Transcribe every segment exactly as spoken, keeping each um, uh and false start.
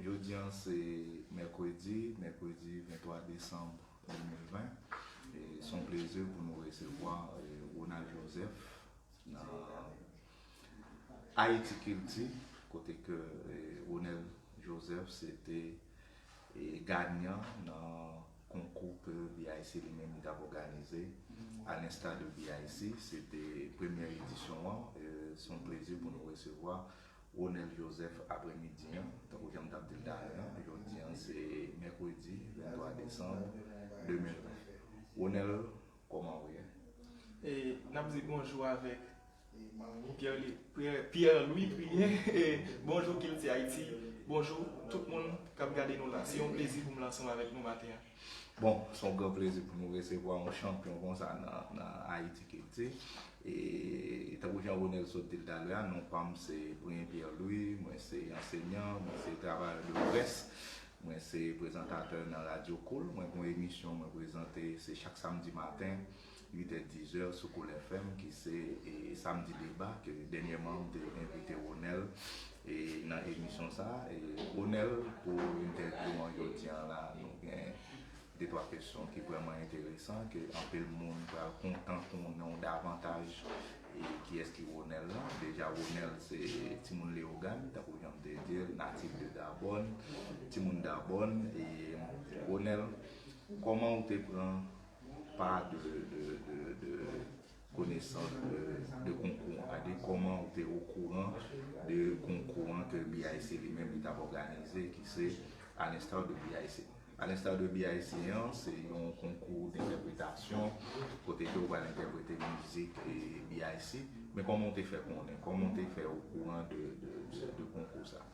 Jodi a se mèkredi, mèkredi venntwa desanm de mil ven. E se yon plezi pou nou resevwa, e, Ronald Joseph nan Ayiti Kilti, kote ke, e, Ronald Joseph se te, e, ganyan nan konkou ke B I C li menm li t ap òganize. Alensta de B I C, se te premyè edisyon an. E, se yon plezi pou nou resevwa Ronald Joseph aprèmidi an, tankou jan m t ap di l talè a, jodi a se mèkredi venntwa desanm de mil ven. Ronald, kòman w ye? E n ap di bonjou avèk Pierre, Pierre, Pierre Louis Priyen. E bonjou Kilti Ayiti. Bonjou tout moun k ap gade nou la. Se yon plezi pou m la ansanm avèk nou maten an. Bon, se yon gran plezi pou nou resevwa yon chanpyon konsa nan, nan Ayiti Kilti. E tankou jan Ronald sot di l talè a, non pa m se Priyen Pierre Louis, mwen se ansenyan, mwen se travayè de près, mwen se prezantatè nan Radyo Cool. Mwen gen yon emisyon mwen prezante, se chak samdi maten, uit è, diz è sou Cool F M, ki se, e, Samdi Deba, ke dènyèman m te envite Ronald, e, nan emisyon sa a. E, Ronald, pou entèvyou an jodi a la, nou gen de twa kesyon ki vrèman enteresan, ke anpil moun pral kontan konnen w davantaj, e, kiyès ki Ronald la. Deja, Ronald se timoun Leyogàn, tankou jan m te di l, natif de Dabòn, timoun Dabòn. E, Ronald, kòman w te pran pa de, de, de, de konesans de, de konkou an, sètadi kòman w te okouran de konkou an ke B I C li menm li t ap òganize, ki se Alensta de B I C. Alensta de B I C an, se yon konkou dentèpretasyon, kote ke w pral entèprete mizik, e, B I C. Men kòman w te fè konnen, kòman w te fè okouran de, de, de, de konkou sa?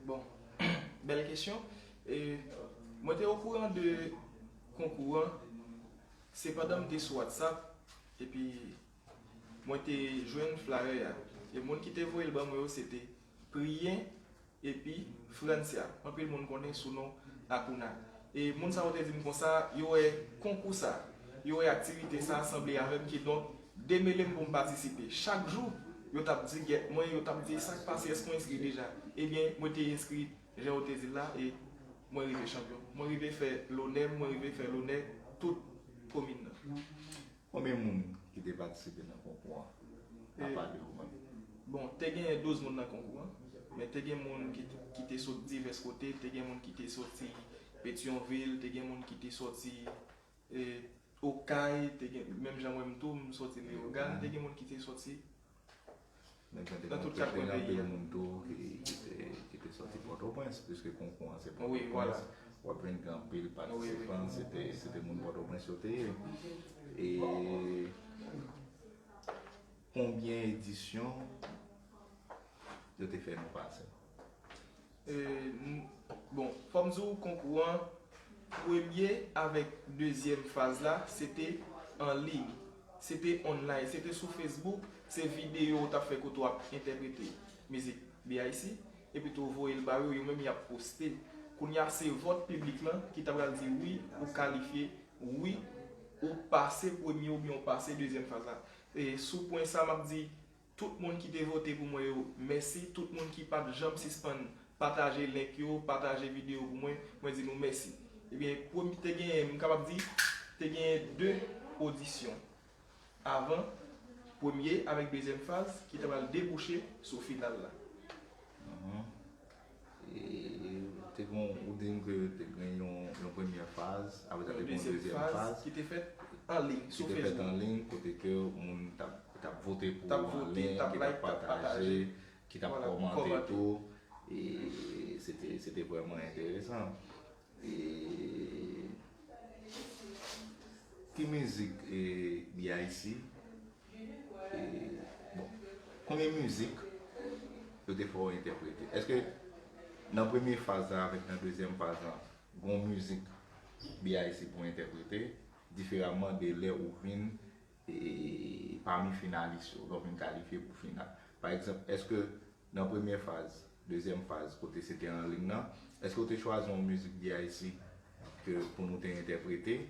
Bon, bèl kesyon. E, mwen te okouran de konkou an, se pandan m te sou WhatsApp, epi mwen te jwenn flyer a. E moun ki te voye l ban mwen yo, se te Priyen epi Francia. Anpil moun konnen sou non Akouna. E moun sa yo te di m konsa, yo wè konkou sa, yo wè aktivite sa sanble avè m, kidonk demele m pou m patisipe. Chak jou, yo t ap di gèt mwen, yo t ap di, "Sa k pase, èske w enskri deja?" Ebyen, mwen te enskri, jan yo te di l la, e mwen rive chanpyon. Mwen rive fè lonè m, mwen rive fè lonè tout komin nan. Konbyen moun ki te patisipe nan konkou an, apa de ou menm? Bon, te gen douz moun nan konkou an, men te gen moun ki, ki te sot divès kote, te gen moun ki te soti Petyonvil, te gen moun ki te soti, e, Okay, te gen, menm jan mwen menm tou, m soti Leyogàn, te gen moun ki te soti Nan tout kat kwen peyi a. Te gen anpil moun tou ki, ki te, ki te soti Pòtoprens, piske konkou an se Pòtoprens. W ap jwenn gen anpil patisipan, se te, se te moun Pòtoprens yo te ye. E konbyen edisyon yo te fè nou pase? E, n- bon, fò m di w konkou an, premye avèk dezyèm faz la, se te an liy. Se te online, se te sou Facebook, se videyo w t ap fè kote w ap entèprete mizik B I C, epi tou w voye l ba yo, yo menm y ap poste. Kounye a se vòt piblik lan ki ta pral di wi, ou kalifye, wi, ou pase premye oubyen ou pase dezyèm faz la. E sou pwen sa, m ap di, tout moun ki te vote pou mwen yo, mèsi. Tout moun ki pa t janm sispann pataje link yo, pataje videyo pou mwen, mwen di nou mèsi. Ebyen, premye te gen, m kapab di, te gen de odisyon avan premye avèk dezyèm faz ki ta pral debouche sou final la. Mhm. E te gen, ou di m ke te gen yon, yon premyè faz, apre sa te gen yon dezyèm faz ki te fèt an liy ki sou te fèt Facebook. An liy, kote ke moun t ap, t ap vote pou T ap ou an vote, liy, t ap ki t like, ap t ap pataje, pataje. Ki t ap Voilà, kòmante kòmante. Tou. E se te, se te vrèman enteresan. E ki mizik e B I C? E, bon, konbyen mizik yo te fè w entèprete? Èske nan premye faz la avèk nan dezyèm faz la, gon mizik B I C pou entèprete, diferaman de lè ou vin e, pami finalis yo, lè w vin kalifye pou final? Pa egzanp, èske nan premyè faz, dezyèm faz, kote se te an liy nan, èske w te chwazi yon mizik B I C ke pou nou te entèprete?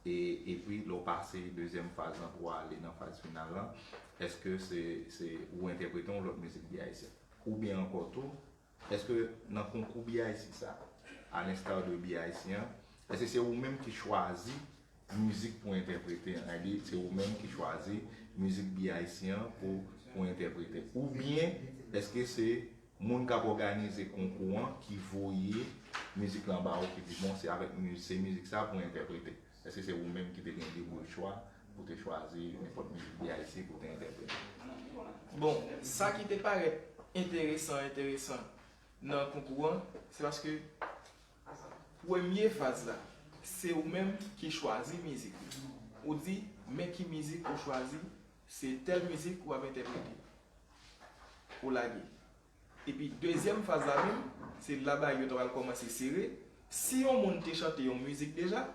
E, epi, lè w pase dezyèm faz lan pou w ale nan faz final lan, èske se, se ou entèprete yon lòt mizik B I C? Oubyen ankò tou, Èske nan konkou B I C sa, à l'instar de B I C an, èske se ou menm ki chwazi mizik pou entèprete an? Sètadi, se ou menm ki chwazi mizik B I C an pou, pou entèprete? Oubyen, èske se moun k ap òganize konkou an ki voye mizik lan ba ou, ki di, "Bon, se avèk miz-, se mizik sa pou entèprete"? Èske se ou menm ki te gen lib chwa pou te chwazi nenpòt mizik B I C pou te entèprete? Bon, sa ki te parèt enteresan, enteresan nan konkou an, se paske premye faz la, se ou menm ki chwazi mizik ou. Ou di, men ki mizik ou chwazi, se tèl mizik ou ap entèprete. Ou lage. Epi dezyèm faz la menm, se la bagay yo ta pral kòmanse sere. Si yon moun te chante yon mizik deja,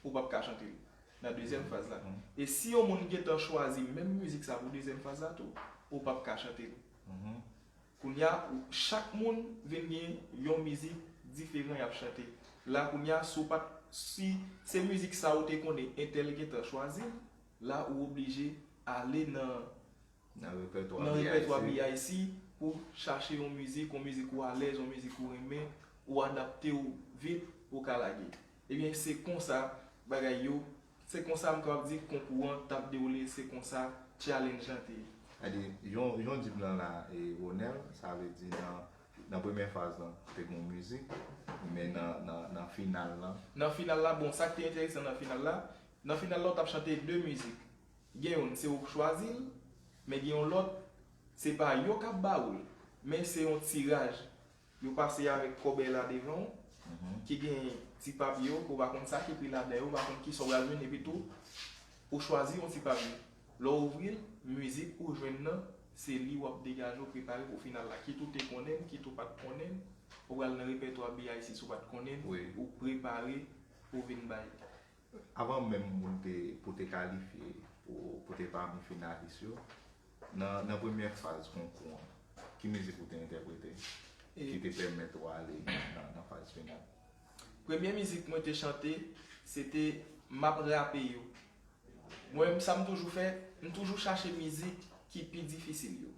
ou p ap ka chante l nan dezyèm faz la. E si yon moun gentan chwazi menm mizik sa pou dezyèm faz la tou, ou p ap ka chante l. Kounye a, ou- chak moun vin gen yon mizik diferan y ap chante. La kounye a, si w pa t, si se mizik sa ou te konnen entèl gentan chwazi l, la ou oblije ale nan Nan repètwa B I C. B I C pou chache yon mizik, yon mizik ou alèz, yon mizik ou renmen, ou adapte w vit, ou ka lage. Ebyen, se konsa bagay yo, se konsa m kapab di konkou an t ap dewoule, se konsa challenge lan te ye. Sètadi, jan, jan w di m nan la, e, Ronel, sa vle di nan, nan premyè faz lan, te gen yon mizik, men nan, nan, nan final lan. Nan final la, bon, sa k te enteresan nan final la, nan final la, w t ap chante de mizik. Gen youn, se ou k chwazi l, men gen yon lòt, se pa yo k ap ba ou l, men se yon tiraj. Yo pase avèk kòbèy la devan w, ki gen ti papye yo, ke w pa konn sa k ekri ladan yo, w pa konn kisa w pral jwenn, epi tou, ou chwazi yon ti papye. Lè w ouvri l, mizik ou jwenn nan, se li w ap degaje w prepare pou final la. Kit ou te konnen l, kit ou pa t konnen l, ou pral nan repètwa B I C si w pa t konnen l, ou prepare pou w vin bay. Avan menm pou te, pou te kalifye, pou, pou te pami finalis yo, nan, nan premyè faz konkou an, ki mizik ou te entèprete ki te pèmèt ou ale nan, nan faz final? Premye mizik mwen te chante, se te M ap rape yo. Mwen menm, sa m toujou fè, m toujou chache mizik ki pi difisil yo.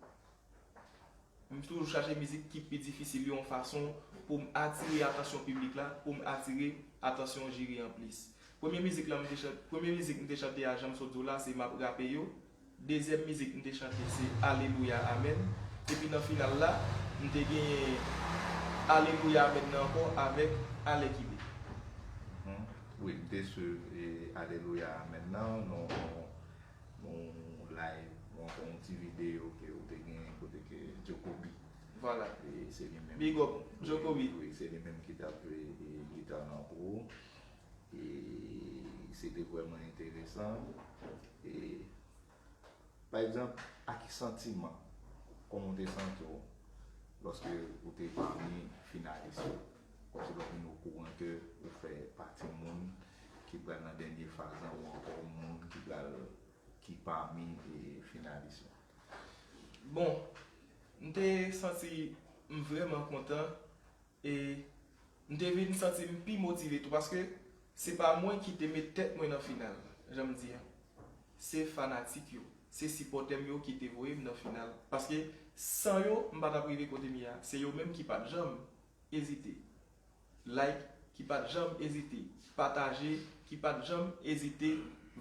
M toujou chache mizik ki pi difisil yo yon fason pou m atire atansyon piblik la, pou m atire atansyon jiri an plis. Premye mizik la m te chante, premye mizik m te chante a, jan m sot di w la, se M ap rape yo. Dezyèm mizik m te chante se Alelouya Amèn. Epi nan final la, m te genyen Alelouya Amèn nan ankò avèk Alèkile. Wi, m te swiv Alelouya Amèn nan, nou, nou, nou live, ou ankò yon ti videyo ke ou te genyen kote ke Djokobi. Vwala. E se li menm. Big up, Djokobi. Wi, se li menm ki t ap jwe gita nan pou ou. E se te vrèman enteresan. E pa egzanp, a ki santiman, kòman w te santi w lòske ou te pami finalis yo? Kòmsi lè w vin okouran ke ou fè pati moun ki pral nan dènye faz lan ou ankò moun ki pral, ki pami finalis yo? Bon, m te santi m vrèman kontan e m te vin santi m pi motive tou paske se pa mwen ki te met tèt mwen nan final, jan m di an. Se fanatik yo, se sipòtè m yo ki te voye m nan final. Paske san yo, m pa t ap rive kote m ye a. Se yo menm ki pa t janm ezite like, ki pa t janm ezite pataje, ki pa t janm ezite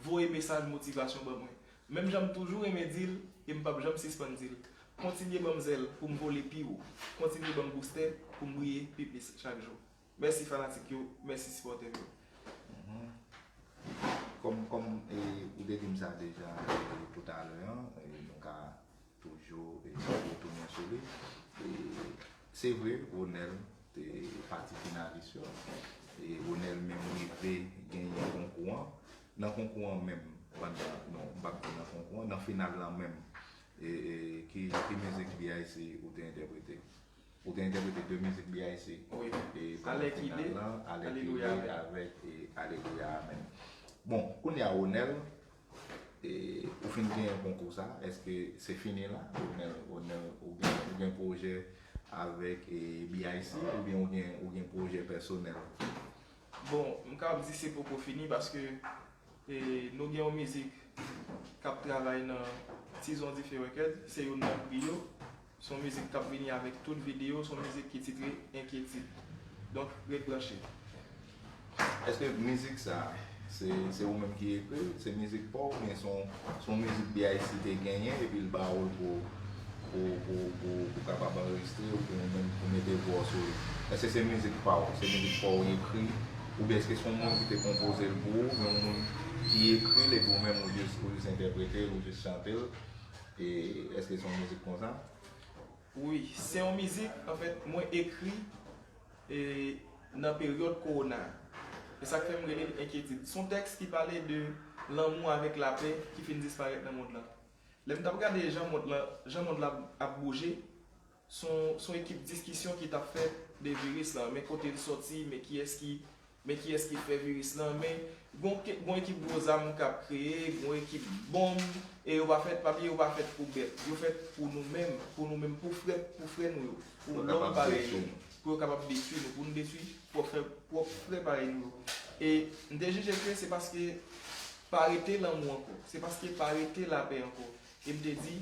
voye mesaj motivasyon ban mwen. Menm jan m toujou renmen di l e m p ap janm sispann di l, kontinye ban m zèl pou m vole pi wo, kontinye ban m boustè pou m briye pi plis chak jou. Mèsi fanatik yo, mèsi sipòtè m yo. Kòm, kòm ou te di m sa deja toutalè an, nou ka toujou retounen sou li. Se vre, Ronel te pati finalis yo. Ronel menm rive genyen konkou an. Nan konkou an menm, pandan, non, m p ap di nan konkou an, nan final lan menm, ki, ki mizik B I C ou te entèprete? Ou te entèprete de mizik B I C. Wi. E pandan final lan, Alèkile avèk Alelouya Amèn. Bon, kounye a, Ronel, e, ou fin genyen konkou sa, èske se fini la? Ronel, Ronel, ou gen, ou gen pwojè avèk e, B I C oubyen ou gen, ou gen pwojè pèsonèl? Bon, m kapab di se poko fini paske e, nou gen yon mizik k ap travay nan Tizon Dife Record, se youn nan pri yo. Se yon mizik k ap vini avèk tout videyo, se yon mizik ki titre Enkyetid. Donk, ret branche. Èske mizik sa, se se ou menm ki ekri l? Se mizik pa w oubyen se yon se yon mizik B I C te genyen epi l ba ou l pou pou pou pou pou kapab anrejistre ou pou ou menm pou mete vwa w sou li? Èske se mizik pa w? Se mizik pa w ekri? Oubyen èske se yon moun ki te konpoze l pou ou oubyen yon moun ki ekri l epi ou menm ou jis ou jis entèprete l ou jis chante l? E èske se yon mizik konsa? Wi, se yon mizik, anfèt, mwen ekri e, nan peryòd kowona. E sa k fè m rele l Enkyetid. Se yon tèks ki pale de lanmou avèk lapè ki fin disparèt nan mond lan. Lè m t ap gade jan mond lan, jan mond lan ap bouje, se yon, se yon ekip diskisyon ki t ap fèt de viris lan, men kote l sòti, men kiyès ki men kiyès ki fè viris lan, men gon, gon ekip gwo zam k ap kreye, gon ekip bonm, e yo pa fèt, pa bliye, yo pa fèt pou bèt, yo fèt pou nou menm, pou nou menm, pou frè, pou frè nou yo, pou lòm parèy nou, pou yo kapab detwi nou, pou nou detwi pwòp frè, pwòp frè parèy nou yo. E m te jije ke se paske pa rete lanmou ankò, se paske pa rete lapè ankò. E m te di,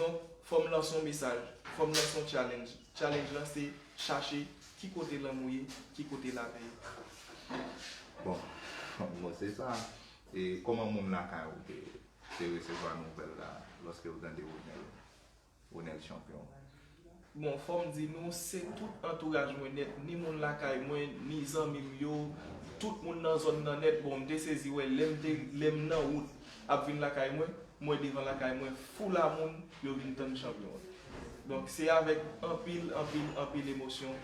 Donk, fò m lanse yon mesaj, fò m lanse yon challenge. Challenge lan se chache ki kote lanmou ye, ki kote lapè ye. Bon, bon se sa. E kòman moun lakay ou te, te resevwa nouvèl la lòske yo tande Ronel, Ronel chanpyon? Bon, fò m di nou, se tout antouraj mwen nèt, ni moun lakay mwen, ni zanmi m yo, tout moun nan zòn nan nèt. Bon, m te sezi wè lè m te, lè m nan wout ap vin lakay mwen, mwen devan lakay mwen, foul a moun, yo vin tann chanpyon an. Donk, se avèk anpil, anpil, anpil emosyon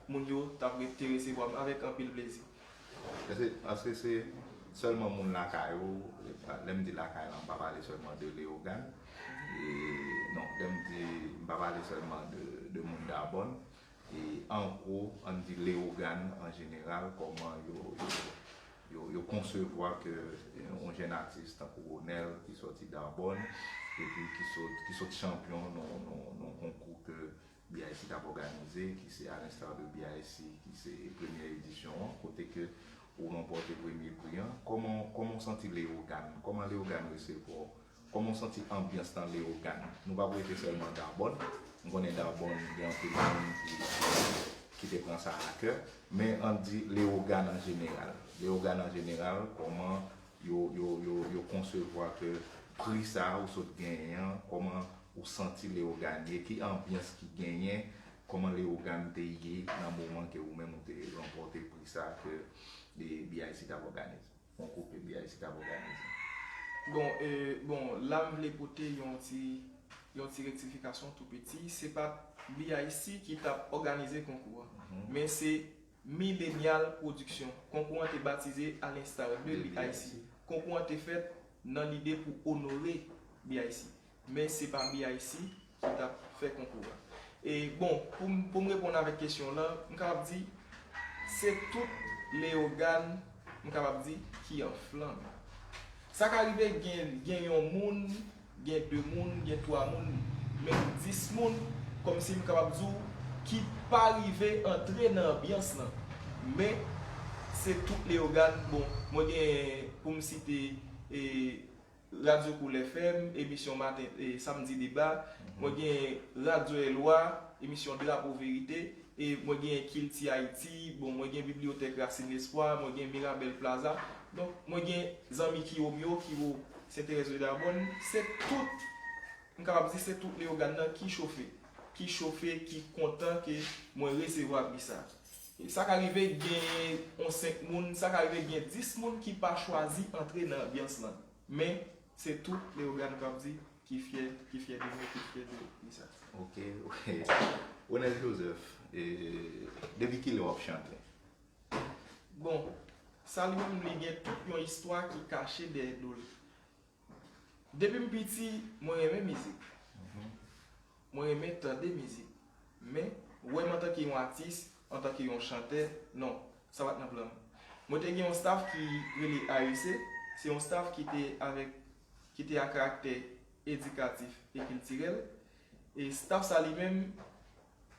moun yo t ap re- te resevwa m avèk anpil plezi. Èske, èske se sèlman moun lakay ou, lè m di lakay la, m pa pale sèlman de Leyogàn, e, non, lè m di, m pa pale sèlman de, de moun Dabòn, e an gwo, ann di Leyogàn an jeneral, kòman yo, yo, yo, yo konsevwa ke yon jèn atis tankou Ronel ki sòti Dabòn, epi ki sot, ki sot chanpyon nan, nan, nan konkou ke B I C t ap òganize, ki se a l'instar de B I C, ki se premyè edisyon an, kote ke ou ranpòte premye pri an. Kòman, kòman w santi Leyogàn? Kòman Leyogàn resevwa w? Kòman w santi anbyans nan Leyogàn? Nou p ap rete sèlman Dabòn. M konnen Dabòn gen anpil moun ki, ki, ki te pran sa a kè. Men ann di Leyogàn an jeneral. Leyogàn an jeneral, kòman yo, yo, yo, yo konsevwa ke pri sa a ou sot genyen an, kòman ou santi Leyogàn ye, ki anbyans ki genyen, kòman Leyogàn te ye nan moman ke ou menm ou te ranpòte pri sa ke B I C t ap òganize, konkou ke B I C t ap òganize? Bon, e, bon, la m vle pote yon ti, yon ti rektifikasyon tou piti. Se pa B I C ki t ap òganize konkou an, men se Millennial Production. Konkou an te batize a l'instar de B I C. Konkou an te fèt nan lide pou onore B I C. Men se pa B I C ki t ap fè konkou a. E bon, pou m, pou m reponn avèk kesyon w lan, m kapab di, se tout Leyogàn, m kapab di, ki an flanm. Sa ka rive gen, gen yon moun, gen de moun, gen twa moun, menm dis moun, kòmsi m kapab di w, ki pa rive antre nan anbyans lan. Men, se tout Leyogàn, bon, mwen gen, pou m site, e, Radyo Koulè F M, emisyon maten, e, Samdi Deba, mwen gen Radyo Elwa, emisyon Drapo Verite, e mwen gen Kilti Ayiti, bon, mwen gen Bibliyotèk Rasin Lespwa, mwen gen Mirabel Plaza. Donk, mwen gen zanmi Kiwòm yo, Kiwo Senterèz de Dabòn. Se tout, m kapab di se tout Leyogàn nan ki chofe. Ki chofe, ki kontan ke mwen resevwa pri sa. E sa ka rive gen yon senk moun, sa ka rive gen dis moun ki pa chwazi antre nan anbyans lan. Men, se tout Leyogàn k ap di ki fyè, ki fyè de mwen, ki fyè de li sa. Ok, ok. Ronel Joseph, e, depi kilè w ap chante? Bon, sa li menm li gen tout yon istwa ki kache dèyè do l. Depi m piti, mwen renmen mizik. Mwen renmen tande mizik. Men, wè m antanke yon atis, antanke yon chantè, non, sa pa t nan plan m. Mwen te gen yon staff ki rele A E C, se yon staff ki te avèk, ki te a karaktè edikatif e kiltirèl. E staff sa li menm,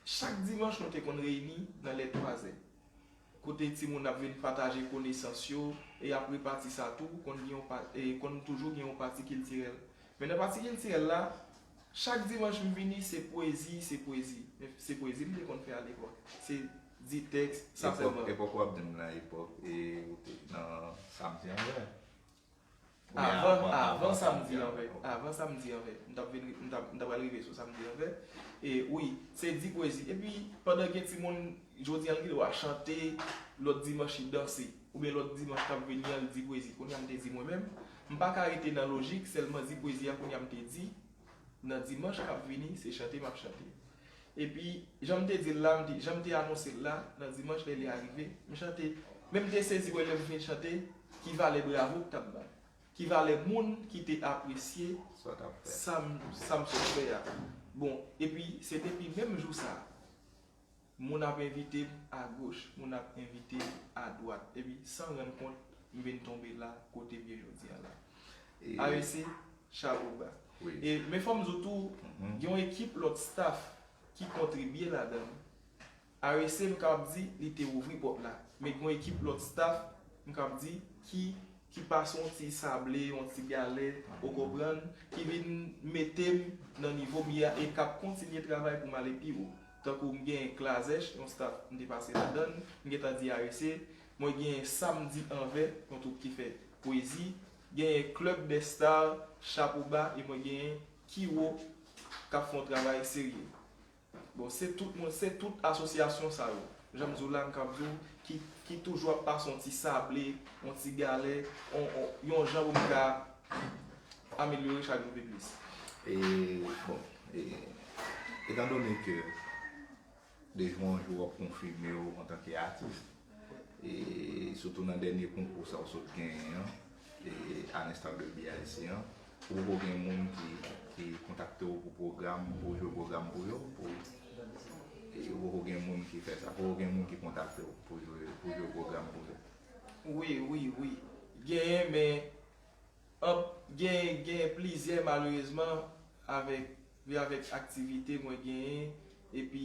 chak dimanch nou te konn reyini nan lè twa zè. Kote timoun ap vin pataje konesans yo, e ap repati sa tou, konn gen yon pa, e konn toujou gen yon pati kiltirèl. Men nan pati kiltirèl la, Chak dimanch m vini, se pwezi, se pwezi. Men se pwezi m te konn fè alepòk. Se di tèks, sa sèlman. Epòk, epòk w ap di m nan epòk, e, ou te nan Samdi an vè? Oubyen avan, avan, avan Samdi an vè. Ok. Avan Samdi an vè. M t ap vin, m t ap, m t ap pral rive sou Samdi an vè. E wi, se di pwezi. Epi, pandan gen timoun, jodi an, l gen dwa chante, lòt dimanch, li danse. Oubyen lòt dimanch k ap vini an, l di pwezi. Kounye a, m te di mwen menm, m pa ka rete nan lojik, sèlman di pwezi a, kounye a, m te di, nan dimanch k ap vini, se chante m ap chante. Epi, jan m te di l la, m te, jan m te anonse l la, nan dimanch lè li arive, m chante. Men m te sezi wè lè m fin chante, ki valè bravo k t ap bay. Ki valè moun ki te apresye sa m, sa m sot fè a. Bon, epi se depi menm jou sa a, moun ap envite m agoch, moun ap envite m adwat. Epi, san rann kont, m vin tonbe la, kote m ye jodi a la. E A E C, chapo ba. Wi. E, men fò m di w tou, gen yon ekip lòt staff ki kontribye ladan l. A E C, m kapab di, li te ouvri pòt la. Men gen yon ekip lòt staff, m kapab di, ki, ki pase yon ti sable, yon ti galè, ou konprann, ki vin mete m nan nivo m ye a e k ap kontinye travay pou m ale pi wo. Tankou m gen Klazèch, yon staff m te pase ladan l, m gentan di A E C, mwen gen Samdi an vè, yon twoup ki fè pwezi, genyen Club des Stars, chapo ba, e mwen genyen Kiwo, k ap fè yon travay serye. Bon, se tout moun, se tout asosyasyon sa yo, jan m di w la, m kab di w, ki, ki toujou ap pase yon ti sable, yon ti galè, yon, yon, yon jan pou m ka amelyore chak jou pi plis. E, bon, e, etandone ke de jou an jou w ap konfime w antanke atis, e sitou nan dènye konkou sa w sot genyen an, e, a l'instar de B I C an, ou poko gen moun ki, ki kontakte w pou pwogram, pou w jwe pwogram pou yo, pou, e, ou poko gen moun ki fè sa, poko gen moun ki kontakte w pou jwe, pou jwe pwogram pou yo? Wi, wi, wi. Genyen, men An, gen, gen plizyè, malerezman, avèk, vin avèk aktivite mwen genyen, epi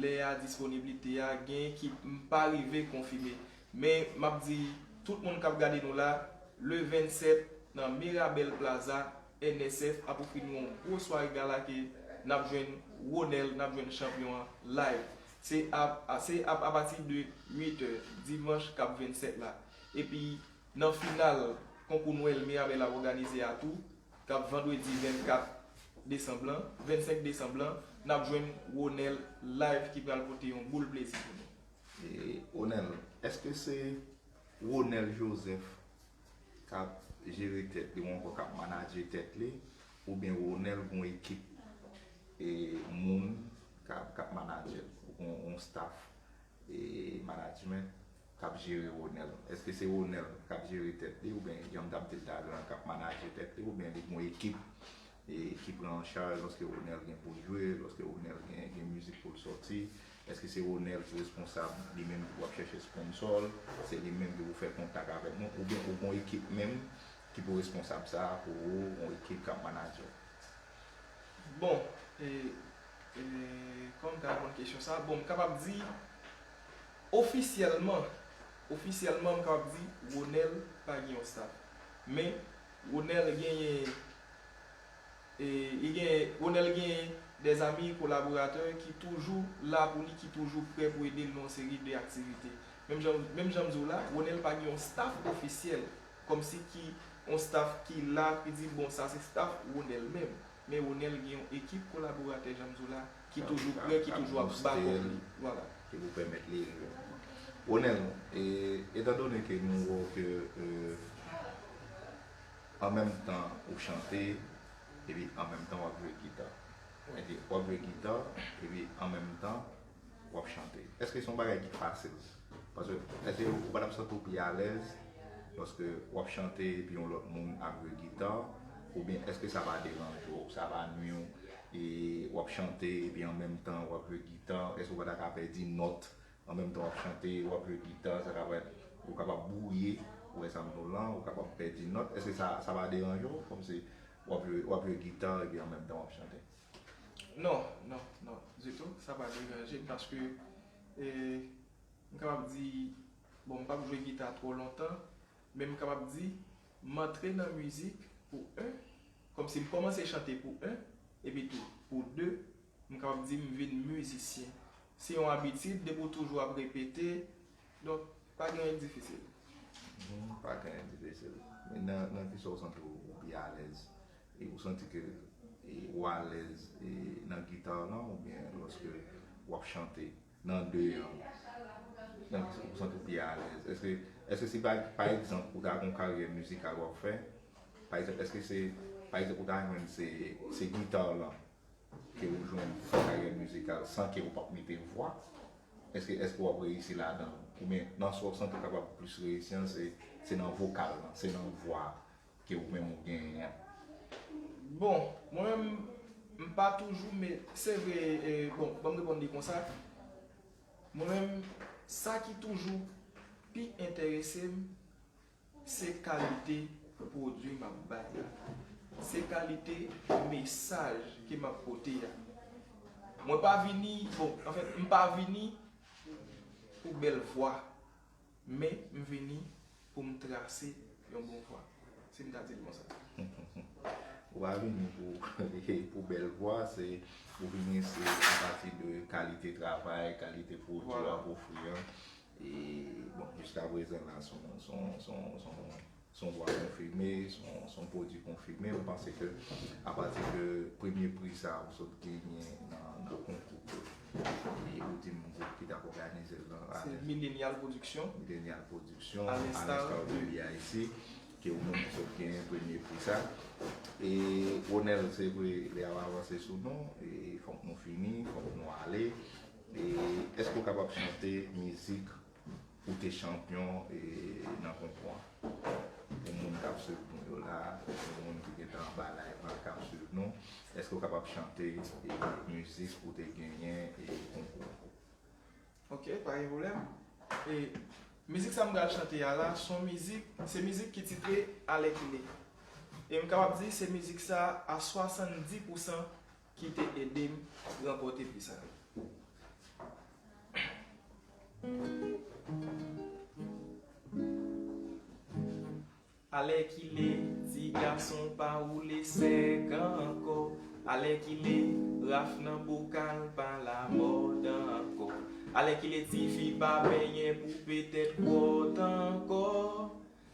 lè a, disponiblite a, genyen ki m pa rive konfime. Men, m ap di tout moun k ap gade nou la, le vennsèt, nan Mirabel Plaza, N S F ap ofri nou yon gwo sware gala ke n ap jwenn Ronel, n ap jwenn chanpyon an live. Se ap, a, se ap apati de uit è, dimanch k ap vennsèt la. Epi, nan final konkou Nwèl Mirabel ap òganize a tou, k ap vandredi vennkat desanm lan, vennsenk desanm lan, n ap jwenn Ronel live ki pral pote yon boul plezi pou nou. E, Ronel, èske se Ronel Joseph k ap jere tèt li, ou ankò k ap manadje tèt li, oubyen Ronel gon ekip, e, moun k ap, k ap manadje l, ou gon, gon staff, e, management k ap jere Ronel? Èske se Ronel k ap jere tèt li, oubyen jan m t ap di l talè a, k ap manadje tèt li, oubyen li gon ekip, e, ki pran an chaj lòske Ronel gen pou l jwe, lòske Ronel gen, gen mizik pou l sòti? Èske se Ronel ki responsab, li menm ki pou ap chèche sponsò l, se li menm ki pou fè kontak avèk nou, oubyen ou gon ekip menm ki pou responsab sa a pou ou, yon ekip k ap manadje w? Bon, e, e, kòman m ka reponn kesyon sa a? Bon, m kapab di, ofisyèlman, ofisyèlman, m kapab di, Ronel pa gen yon staff. Men, Ronel genyen, e, li gen, Ronel genyen des amis collaborateurs ki toujou la pou li, ki toujou prè pou ede l nan yon seri de aktivite. Menm jan, menm jan m di w la, Ronel pa gen yon staff ofisyèl, kòmsi ki yon staff ki la, ki di, bon, sa se staff Ronel menm. Men Ronel gen yon ekip kolaboratè, jan m di w la, ki toujou prè, ki toujou ap backup li. Vwala. Ki pou pèmèt li rive. Ronel, e, etandone ke nou wè ke, e, an menm tan ou chante, epi an menm tan w ap jwe gita. Epi w ap jwe gita, epi an menm tan w ap chante. Èske se yon bagay ki fasil? Paske èske ou pa t ap santi w pi alèz lòske w ap chante epi yon lòt moun ap jwe gita? Oubyen èske sa pa deranje w, sa pa nwi w, e w ap chante epi an menm tan w ap jwe gita? Èske ou pa ta ka pèdi nòt an menm tan w ap chante, w ap jwe gita, sa ka fè ou kapab bwouye, ou wè sa m di w lan, ou kapab pèdi nòt? Èske sa, sa pa deranje w, kòmsi w ap jwe, w ap jwe gita epi an menm tan w ap chante? Non, non, non, ditou, sa pa deranje m paske, e, m kapab di, bon, m p ap jwe gita twò lontan, men m kapab di, m antre nan mizik pou, en, kòmsi m kòmanse chante pou, en, Epi tou, pou de, m kapab di m vin mizisyen. Se yon abitid, depi w toujou ap repete, donk, pa gen anyen k difisil. Mhm, pa gen anyen k difisil. Men nan, nan ki sa w santi w, w pi alèz? E ou santi ke, e, ou alèz, e, nan gita w lan, oubyen lòske w ap chante? Nan de an, nan ki sa w santi w pi alèz? Èske, èske si pa, pa egzanp, ou ta gen yon karyè mizikal w ap fè, pa egzanp, èske se, pa egzanp, ou ta jwenn se, se gita w lan ke ou jwenn karyè mizikal san ke ou p ap mete vwa? Èske, èske w ap reyisi ladan l? Oubyen nan sa w santi w kapab plis reyisi an, se, se nan vokal lan, se nan vwa ke ou menm ou genyen an? Bon, mwen menm, m pa toujou, men se vre, e, bon, ban m reponn li konsa. Mwen menm, sa ki toujou pi enterese m, se kalite pwodui m ap bay la. Se kalite mesaj ke m ap pote a. Mwen pa vini, bon, anfèt, m pa vini pou bèl vwa. Men, m vini pou m trase yon bon vwa. Si m ta di l konsa. Ou pa vini pou, pou bèl vwa, se, ou vini se apati de kalite travay, kalite pwodui w ap ofri an. E, bon, jiskaprezan la, se yon, se yon, se yon, se yon, se yon vwa konfime, se yon, se yon pwodui konfime. M panse ke apati de premye pri sa a ou sot genyen nan, nan konkou, e ou di m gwoup ki t ap òganize l lan, se Millennial Production. Millennial Production, Alain Star Media isi, ke ou menm ou sot genyen premye pri sa. E Ronel, se vre, lè a ap avanse sou nou, e fòk nou fini, fòk nou ale. E èske w kapab chante mizik ou te chanpyon, e, nan konkou an? Pou moun k ap swiv nou yo la, pou moun ki gentan anba live lan k ap swiv nou, èske w kapab chante, e, mizik ou te genyen, e, konkou an? Ok, pa gen pwoblèm. E mizik sa m pral chante a la, se yon mizik, se mizik ki titre Alèkile. E m kapab di se mizik sa a swasanndis pousan ki te ede m ranpòte pri sa. Alèkile, ti gason pa woule sèk ankò. Alèkile, raf nan bokal pa lamòd ankò. Alèkile, tifi pa benyen pou petèt kwòt ankò.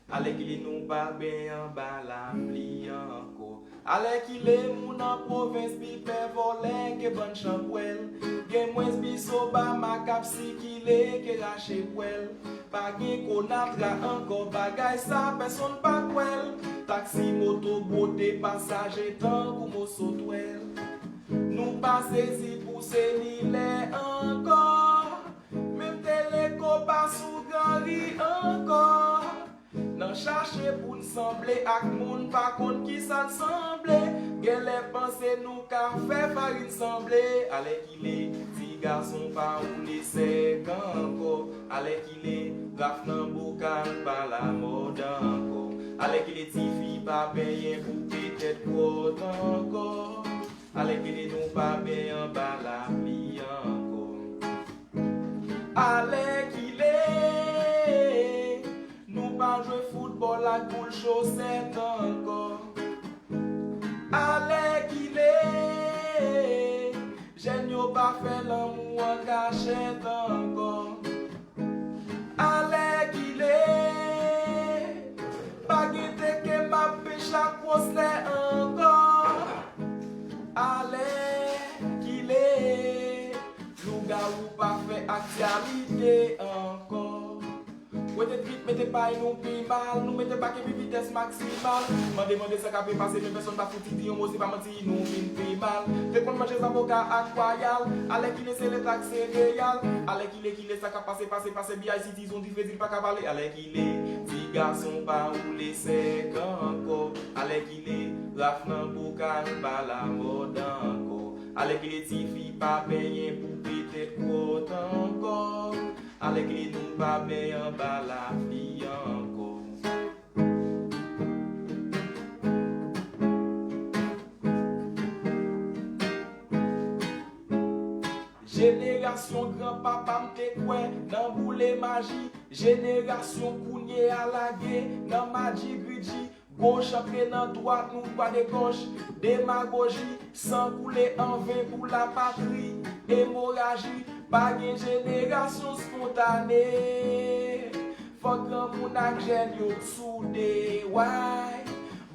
Alèkile nou pa benyen anba lapli ankò. Alèkile moun an pwovens pi pè vòlè ke bann chanpwèl. Gen mwens bis Obama k ap sikile ke rache pwèl. Pa gen Konatra ankò, bagay sa pèsonn pa kwè l. Taksi, moto, bwote pasaje tankou moso twèl. Nou pa sezi pou selilè ankò. Menm teleko pa sou granri ankò. Nan chache pou n sanble ak moun pa konn kisa n sanble. Genlè panse nou ka fè farin sanble. Alèkile, ti gason pa woule sèk ankò. Alèkile, raf nan bokal pa lamòd ankò. Alèkile, tifi pa benyen pou petèt kwòt ankò. Alèkile nou pa benyen anba lapli ankò. Alèkile nou pa jwe foutbòl ak boul chosèt ankò. Alèkile jèn yo pa fè lanmou an kachèt ankò. Alèkile pa gen teke m ap pech ak Woslè ankò. Alèkile lougawou pa fè aktyalite ankò. Wete trip, mete pay nou pi mal, nou mete pake pi vitès maksimal. Mande, mande sa k ape pase, men pèsonn pa fouti di yon mo, se pa manti, nou vin pi mal. Te konn manje zaboka ak wayal, alèkile se lèt ak sereyal. Alèkile, kile sa k ap pase, pase, pase, B I C T zon dife di l pa ka pale. Alèkile, ti gason pa woule sèk ankò. Alèkile, raf nan bokal pa lamòd ankò. Alèkile, tifi pa benyen pou petèt kwòt ankò. Alèkile nou pa benyen anba lapli ankò. Jenerasyon granpapa m te kwè nan boule maji. Jenerasyon kounye a lage nan madjigriji. Goch antre nan dwat, nou pale goch. Demagoji, san koule an ven pou lapatri. Emoraji, pa gen jenerasyon spontane. Fòk granmoun ak jèn yo soude, way.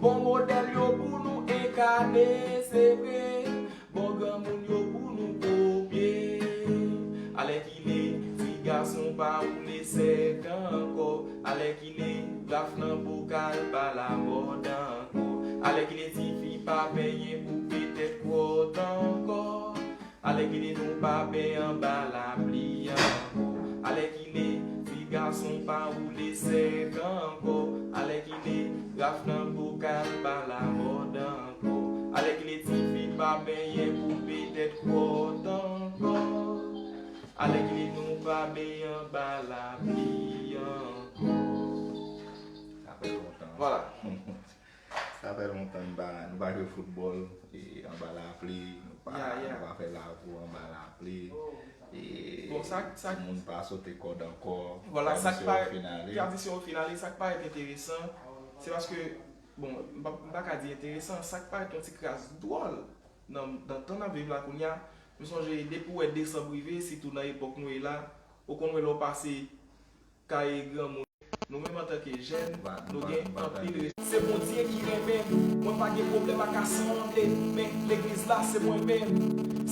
Bon modèl yo pou nou enkane, se vre. Bon granmoun yo pou nou kopye. Alèkile, ti gason pa woule sèk ankò. Alèkile, raf nan bokal pa lamòd ankò. Alèkile, tifi pa benyen pou petèt kwòt ankò. Alèkile, nou pa ben anba lapli ankò. Alèkile, ti gason pa woule sèk ankò. Alèkile, raf nan bokal pa lamòd ankò. Alèkile, tifi pa benyen pou petèt kwòt ankò. Alèkile, nou pa ben anba lapli ankò. Sa fè lontan. Vwala. Sa fè lontan nou pa, nou pa jwe foutbòl e, anba lapli, nou pa, Ya, ya. nou pa fè lakou anba lapli. E, Bon, sa, sa, timoun pa sote kòd ankò. Vwala, sa k Tradisyon pa, yo fin ale. Tradisyon yo fin ale, sa k parèt enteresan, se paske, bon, m pa, m pa ka di enteresan, sa k parèt yon ti kras dwòl nan, nan tan n ap viv la kounye a, m sonje depi w wè desanm rive, sitou nan epòk nou ye la, ou konn wè lè w pase kay granmoun. Nou menm antanke jèn, nou gen anpil res-, Se Bondye ki renmen m, mwen pa gen pwoblèm ak asanble, men legliz la se mwen menm.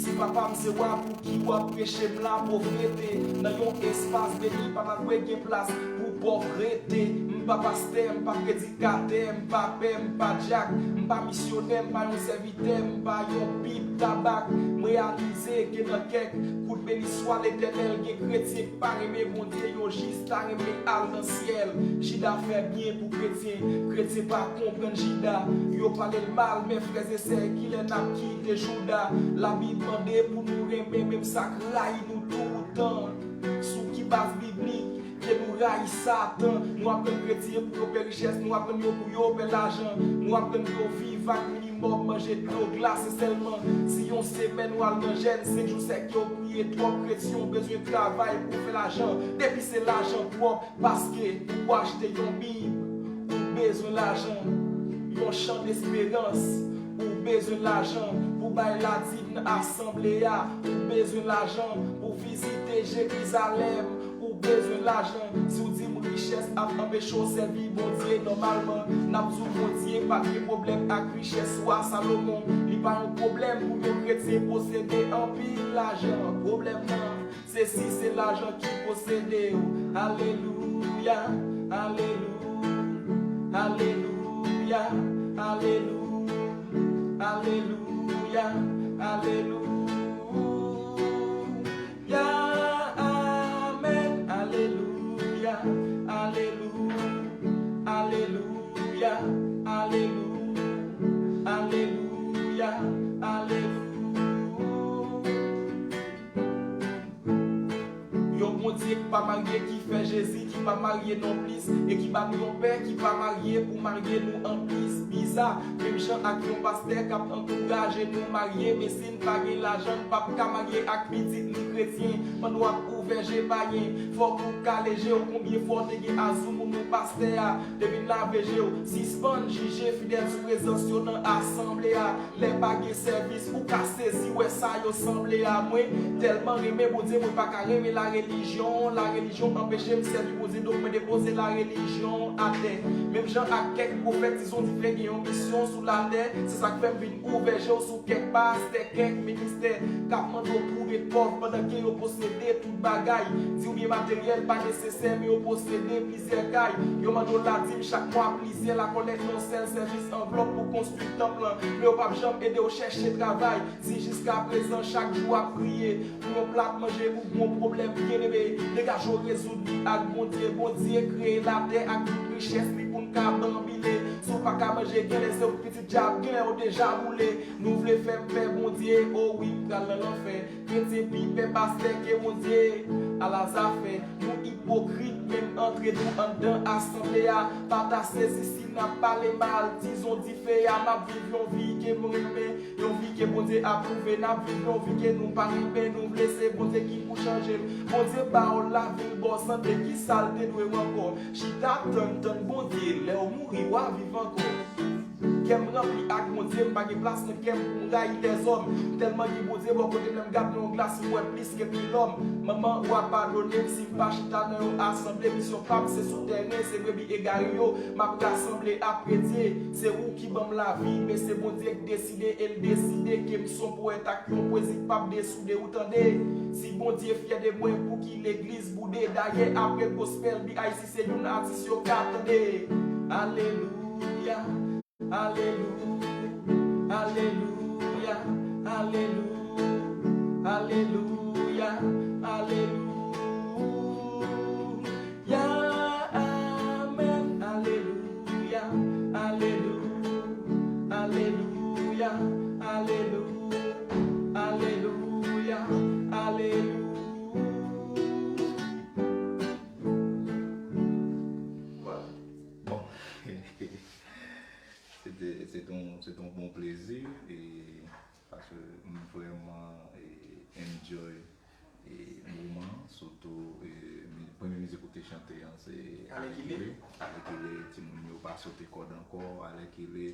Si papa m se wa, pouki w ap preche m lapovrete? Nan yon espas beni, pa ta dwe gen plas pou pòv rete. M pa pastè, m pa predikatè, m pa pè, m pa dyak, m pa misyonè, m pa yon sèvitè, m pa yon pip tabak. M reyalize ke nan kèk kout beni swa Letènèl, gen kretyen k pa renmen Bondye, yo jis ta renmen al nan syèl. Jida fè byen pou kretyen, kretyen pa konprann Jida. Yo pale l mal, men frè e sè, kilè n ap kite Jouda? Labib mande pou nou renmen menm sa k rayi nou toutan. Sou ki baz biblik ke nou rayi Satan? Nou aprann kretyen pou yo pè richès, nou aprann yo pou yo pè lajan, nou aprann yo viv ak minimòm, manje dlo glase sèlman. Si yon semèn ou al nan jèn, senk jou sèk yo priye twòp, kretyen ou bezwen travay pou fè lajan. Depi se lajan pwòp, paske pou w achte yon bib, ou bezwen lajan. Yon chan desperans, ou bezwen lajan. Pou bay ladim nan asanble a, ou bezwen lajan. Pou vizite Jerizalèm, ou bezwen lajan. Si w di m richès ap anpeche w sèvi Bondye, nòmalman, n ap di w Bondye pa t gen pwoblèm ak richès wa Salomon. Li pa yon pwoblèm pou yon kretyen posede anpil lajan. Pwoblèm nan, se si se lajan ki posede w. Alelouya, alelouya, alelouya, alelouya, alelouya, alelouya. Ya, amèn, alelouya, alelouya, alelouya, alelouya, alelouya, alelouya. Yon Bondye ki pa marye, ki fè Jezi ki pa marye nonplis, e ki ba nou yon pè ki pa marye pou marye nou anplis. Biza, menm jan ak yon pastè k ap ankouraje nou marye, men si n pa gen lajan, n p ap ka marye ak pitit li kretyen. Pandan w ap ouvè je payen, fòk ou kale je w. Konbyen fwa w te gen azou moun ou pastè a te vin lave je w? Sispann jije fidèl sou prezans yo nan asanble a. Lè pa gen sèvis, ou ka sezi wè sa yo sanble a. Mwen tèlman renmen Bondye, mwen pa ka renmen larelijyon. Larelijyon anpeche m sèvi Bondye, donk mwen depoze larelijyon atè. Menm jan ak kèk pwofèt, Tizon Dife gen yon misyon sou latè. Se sa k fè m vin ouvè je w sou kèk pastè, kèk ministè k ap mande w pou ret pòv pandan ke yo posede tout bagay. Di w byen materyèl pa nesesè, men yo posede plizyè kay. Yo mande w ladim chak mwa, plizyè lakòlèt nan yon sèl sèvis, anvlòp pou konstwi tanp lan. Men yo p ap janm ede w chèche travay. Si jiskaprezan chak jou w ap priye pou yon plat manje ou gon pwoblèm, byeneme, degaje w rezoud li ak Bondye. Bondye kreye latè ak tout richès li pou n ka banbile. Si w pa ka manje, genlè se w k pitit dyab, genlè w deja boule. Nou vle fè m pè Bondye, o wi, m pral nan lanfè. Kretyen pi pè pastè ke Bondye, ala zafè. Nou ipokrit, menm antre nou anndan asanble a. Pa ta sezi si n ap pale mal, Tizon Dife a. M ap viv yon vi ke mwen renmen, yon vi ke Bondye apwouve. N ap viv yon vi ke nou pa renmen, nou vle se Bondye ki pou chanje l. Bondye ba w lavi l, ba w sante, kisa l te dwe w ankò? Chita tann, tann Bondye, lè w mouri, w a viv ankò. Kè m ranpli ak Bondye, m pa gen plas nan kè m pou m rayi lèzòm. M tèlman gen Bondye bò kote m, lè m gade nan yon glas, m wè plis ke mil lòm. Manman, w a padone m si m pa chita nan yon asanble. Misyon pa m se sou tèren, se brebi egare yo m ap rasanble apre Dye. Se ou ki ban m lavi, men se Bondye k deside, e l deside ke m s on powèt ak yon pwezi k p ap desoude, ou tande. Si Bondye fyè de mwen, pouki legliz boude? Dayè, apre gospel, B I C se youn atis yo ka tande. Alelouya, alelouya, alelouya, alelouya, alelouya, alelouya. Ya, amèn, alelouya, alelouya, alelouya, alelouya, alelouya, alelouya. Bon, se te, se te yon, se te yon bon plezi, e paske m vrèman, e, enjoy e moman an, sitou, e, mi- premye mizik ou te chante an, se Alèkile. Alèkile. Alèkile, timoun yo pa sote kòd ankò, alèkile,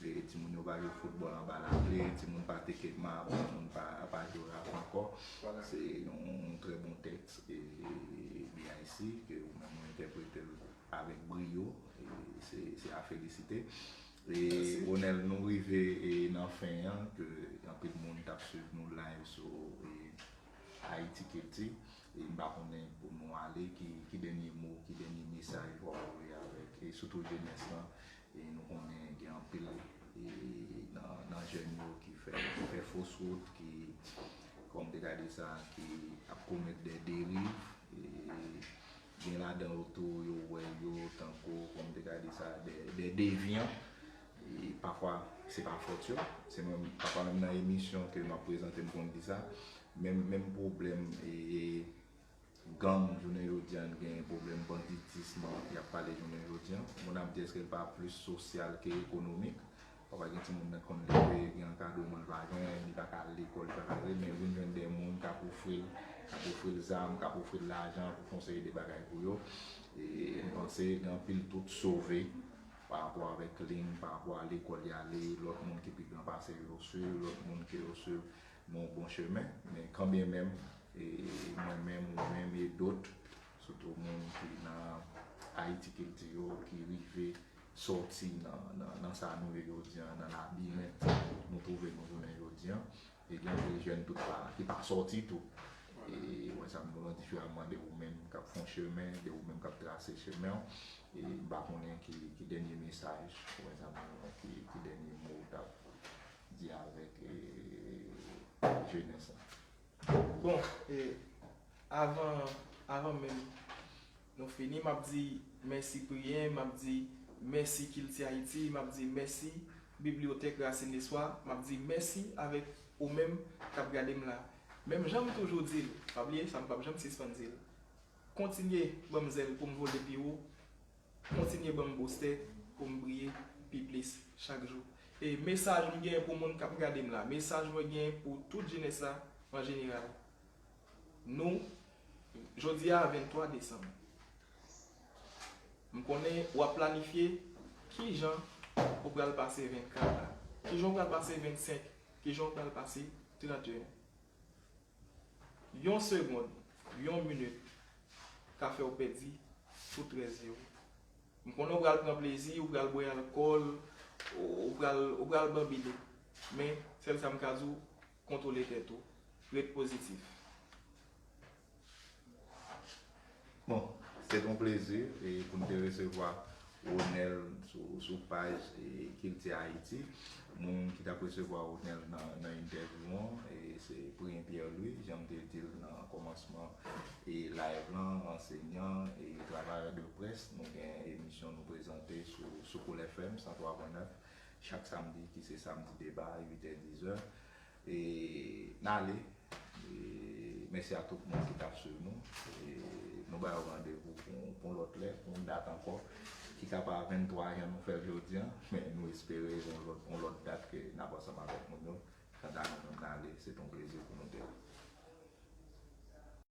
e, timoun yo pa jwe foutbòl anba lapli, timoun pa teke mab, timoun pa, pa jwe rap ankò. Vwala. Se yon, yon trè bon tèks, e, B I C, ke ou menm ou entèprete l avèk briyo, e, se, se a felisite. E, Mèsi. Onèl, nou rive, e, nan fen an, ke anpil moun t ap swiv nou live sou, e, Ayiti Kilti. E m pa konnen pou nou ale, ki, ki dènye mo, ki dènye mesaj w ap voye avèk, e sitou jenès lan. E nou konnen gen anpil, e, nan, nan jèn yo ki fè, ki fè fos wout, ki, kòm te ka di sa, ki ap komèt de deriv. E gen ladan yo tou, yo wè yo tankou, kòm te ka di sa, de, de devyan. E pafwa, se pa fòt yo. Se menm, pafwa menm nan emisyon ke m ap prezante, m konn di sa. Menm, menm pwoblèm, e, e, gang, jounen jodi a, n gen pwoblèm banditis, y ap pale jounen jodi a. Moun ap di, èske l pa plis sosyal ke ekonomik? Pafwa gen timoun nan konn leve, gen yon kado, men l pa jwenn, li pa ka al lekòl, li pa ka rele, men vin jwenn de moun k ap ofri l, k ap ofri l zam, k ap ofri l lajan pou fè yon seri de bagay pou yo. E m panse gen anpil tout sove pa rapò avèk ling, pa rapò a lekòl y ale, lòt moun ki pi gran pase yo swiv, lòt moun ke yo swiv nan yon bon chemen, men kanmenm, e, mwen menm, ou menm, e dòt, sitou moun ki nan Ayiti Kilti yo, ki rive sòti nan, nan, nan sa nou ye jodi a, nan labirent nou twouve nou jounen jodi a. E gen anpil jèn tout pa, ki pa sòti tou. E, ou wè sa m di w lan diferaman de ou menm k ap fè yon chemen, de ou menm k ap trase chemen w. E m pa konnen ki, ki dènye mesaj, ou wè sa m di w lan, ki, ki dènye mo w t ap di avèk, e, jenès lan. Bon, e, avan, avan menm nou fini, m ap di mèsi Priyen, m ap di mèsi Kilti Ayiti, m ap di mèsi Bibliyotèk Rasin Lespwa, m ap di mèsi avèk ou menm k ap gade m la. Menm jan m toujou di l, pa bliye sa, m p ap janm sispann di l. Kontinye ban m zèl pou m vole pi wo, kontinye ban m boustè pou m briye pi plis chak jou. E mesaj m gen pou moun k ap gade m la, mesaj mwen gen pou tout jenès la an jeneral. Nou, jodi a venntwa desanm. M konnen w ap planifye kijan ou pral pase vennkat la, kijan ou pral pase vennsenk, kijan ou pral pase tranteyen. Yon segonn, yon minit ka fè w pèdi tout rès vi w. M konnen w pral pran plezi, w pral bwè alkòl, w pral, w pral banbile. Men, sèl sa m ka di w, kontwole tèt ou. Ret pozitif. Bon, se t on plezi, e, pou n te resevwa Ronel sou, sou paj, e, Kilti Ayiti. Moun ki t ap resevwa Ronel nan, nan entèvyou an, e, se Priyen Pierre Louis, jan m te di l nan kòmansman, e, live lan, ansenyan, e, travayè de près. Nou gen emisyon nou prezante sou, sou Cool F M san twa pwen nèf chak samdi, ki se samdi deba, uit è, diz è. E n ale. E mèsi a tout moun ki t ap swiv nou. E nou ba yo randevou pou, pou yon lòt lè, pou yon dat ankò, ki ka pa venntwa jan nou fè l jodi a, men nou espere yon lòt, yon lòt dat ke n ap ansanm avèk moun yo. Kanta nou menm, n ale, se t on plezi pou nou te la.